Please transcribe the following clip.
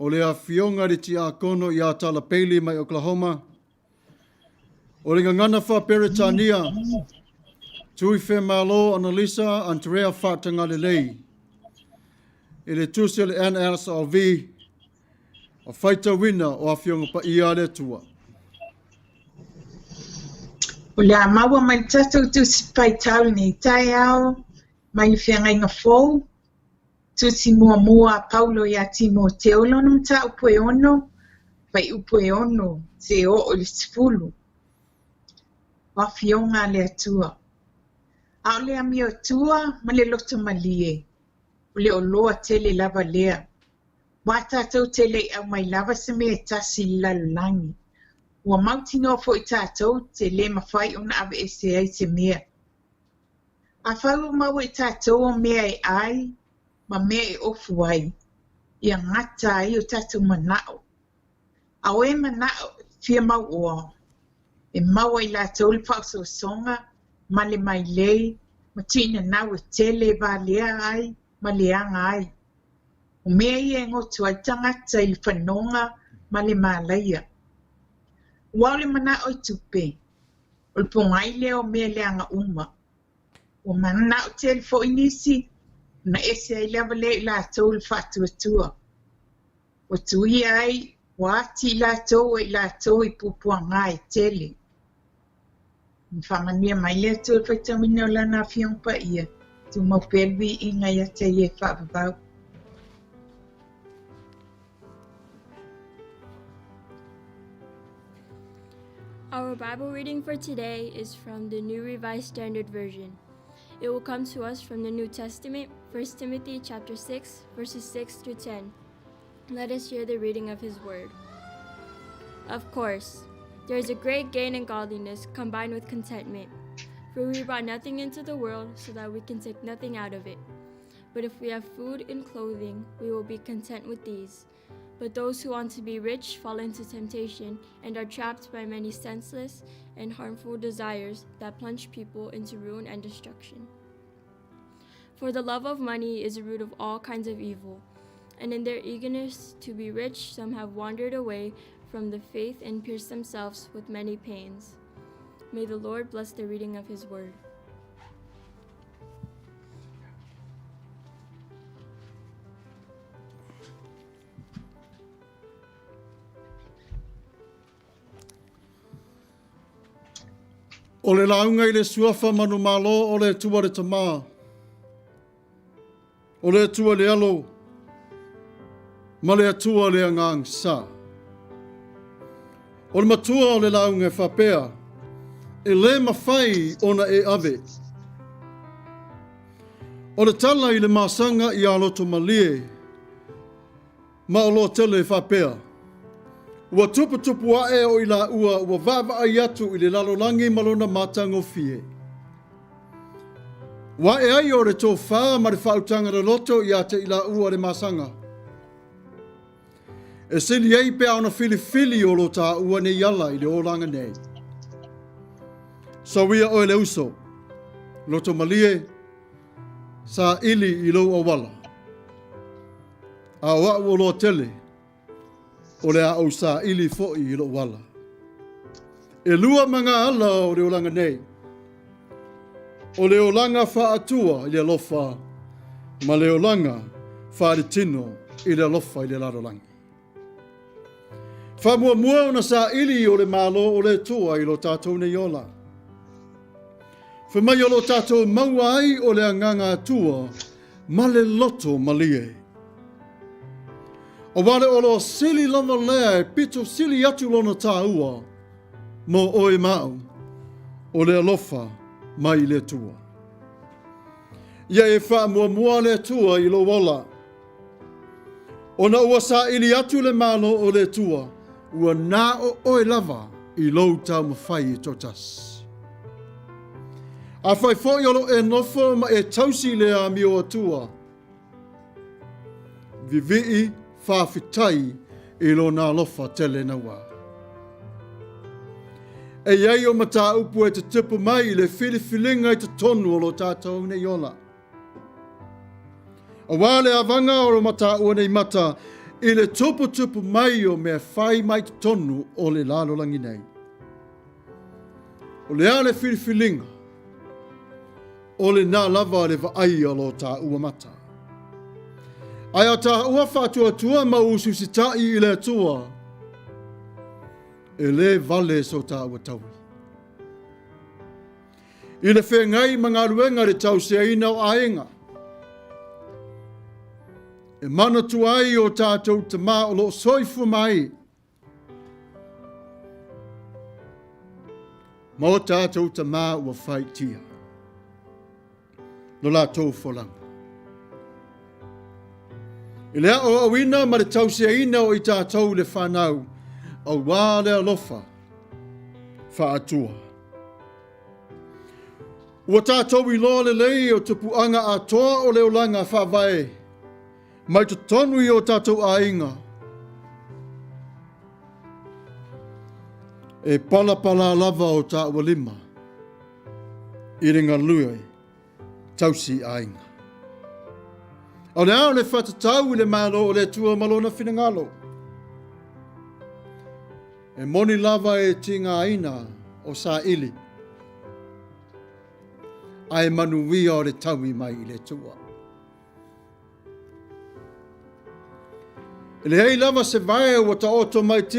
O le Afioga i le Tiakono ia Tala Bailey mai Oklahoma. O le gagana faa-Peretania, Tuifemalo Analisa Andrea Faatagalelei. I le tusi o le NSLV, o faitauina o Afioga Paia a le Atua. O le a maua mai le tatou Tusi Faitau i lenei taeao, mai le Feagaiga Fou, Tusi muamua a Paulo ia Timoteo, lona mataupu e ono, fuaiupu e ono, seia oo i le sefulu. O Afioga a le Atua. A o le amiotua ma le loto malie, o le oloa tele lava lea. Aua tatou te le i aumai lava se mea e tasi i le lalolagi. Ua mautinoa foi tatou te le mafai ona aveese ai se mea. Afai ua maua i tatou o mea e ai ma mea e ofu ai, ia gata ai o tatou manao. A o e manao fia mauoa, e maua i latou le faaosoosoga ma le mailei ma tuinanau e tele e valea ai ma leaga ai. O mea ia e goto ai le tagata i le fanoga ma le malaia. Ua o le manao i tupe, O le pogai lea o mea leaga uma. Ua mananao tele foi nisi, ona ese ai lava lea i latou le faatuatua. Ua tuia ai, ua ati i latou e i latou i puapuaga e tele. Ina faamanuia mai le Atua i le faitauina o Lana Afioga Paia, tumau pea le viiga ia te Ia e faavavau. Our Bible reading for today is from the New Revised Standard Version. It will come to us from the New Testament, 1 Timothy chapter 6, verses 6 through 10. Let us hear the reading of his word. Of course, there is a great gain in godliness combined with contentment. For we brought nothing into the world so that we can take nothing out of it. But if we have food and clothing, we will be content with these. But those who want to be rich fall into temptation and are trapped by many senseless and harmful desires that plunge people into ruin and destruction. For the love of money is the root of all kinds of evil, and in their eagerness to be rich, some have wandered away from the faith and pierced themselves with many pains. May the Lord bless the reading of his word. O le lauga i le suafa manumalo o le Atua le Tama, o le Atua le Alo, ma le Atua le Agaga Sa. O le matua o le lauga e faapea, e lē mafai ona e ave. O le tala i le masaga ia lotomalie, ma o loa tele e faapea, Ua tuputupu ae o i laua ua vaavaai atu i le lalolagi ma lona matagofie. Ua ae ai o le tofā ma le faautaga loloto ia te i laua le masaga. E sili ai pe a ona filifili o lo tāua nei ala i le olaga nei. Sauia oe le uso, loto malie, saili i lou auala. A o a'u o loa tele, o le a ou saili foi i lou ala. E lua ma ngā ala o le olaga nei. O le olaga faatua i le alofa ma le olaga faaletino i le alofa i le lalolagi. Faamuamua ona saili o le Malo o le Atua i lo tātou nei ola. Fai mai o lo tātou maua ai o le agaga Atua ma le loto malie. Aua le oloa sili lava lea e pito sili atu lona tāua mō oe ma au, o le alofa mai i le Atua. Ia e faamuamua le Atua i lou ola. Ona ua saili atu le Malo o le Atua, ua na o oe lava i lou taumafai e toatasi. Afai foi o lo e nofo ma e tausi le amio Atua, vivii faafetai i lona alofa tele naua. E i ai o mataupu e tutupu mai i le filifiliga i totonu o lo tātou nei ola. Aua le avaga o lo mataua nei mata I le tuputupu mai o mea fai mai totonu o le lalolagi nei. O le a le filifiliga? O lena lava le vaai a lo taua mata. Ae a taua faatuatua ma usiusitai i le Atua, e le vale so taua taui. I le feagai ma galuega i le tausiaina o aiga, e manatua ai o tatou tama o lo o soifua mai ma o tatou tama ua faitia lo latou folaga. I le aoaoina ma le tausiaina o i tatou le fanau, auā le alofa faatua. Ua tatou iloa lelei o tupuaga atoa o le olaga faavae mai totonu i o tatou aiga. E palapala lava o taua lima i le galue tausi aiga. O le a o le faatatau i le Malo o le Atua ma lona finagalo. E moni lava e tigaina o saili, ae manuia o le taui mai i le Atua. E leai lava se vae ua taoto mai.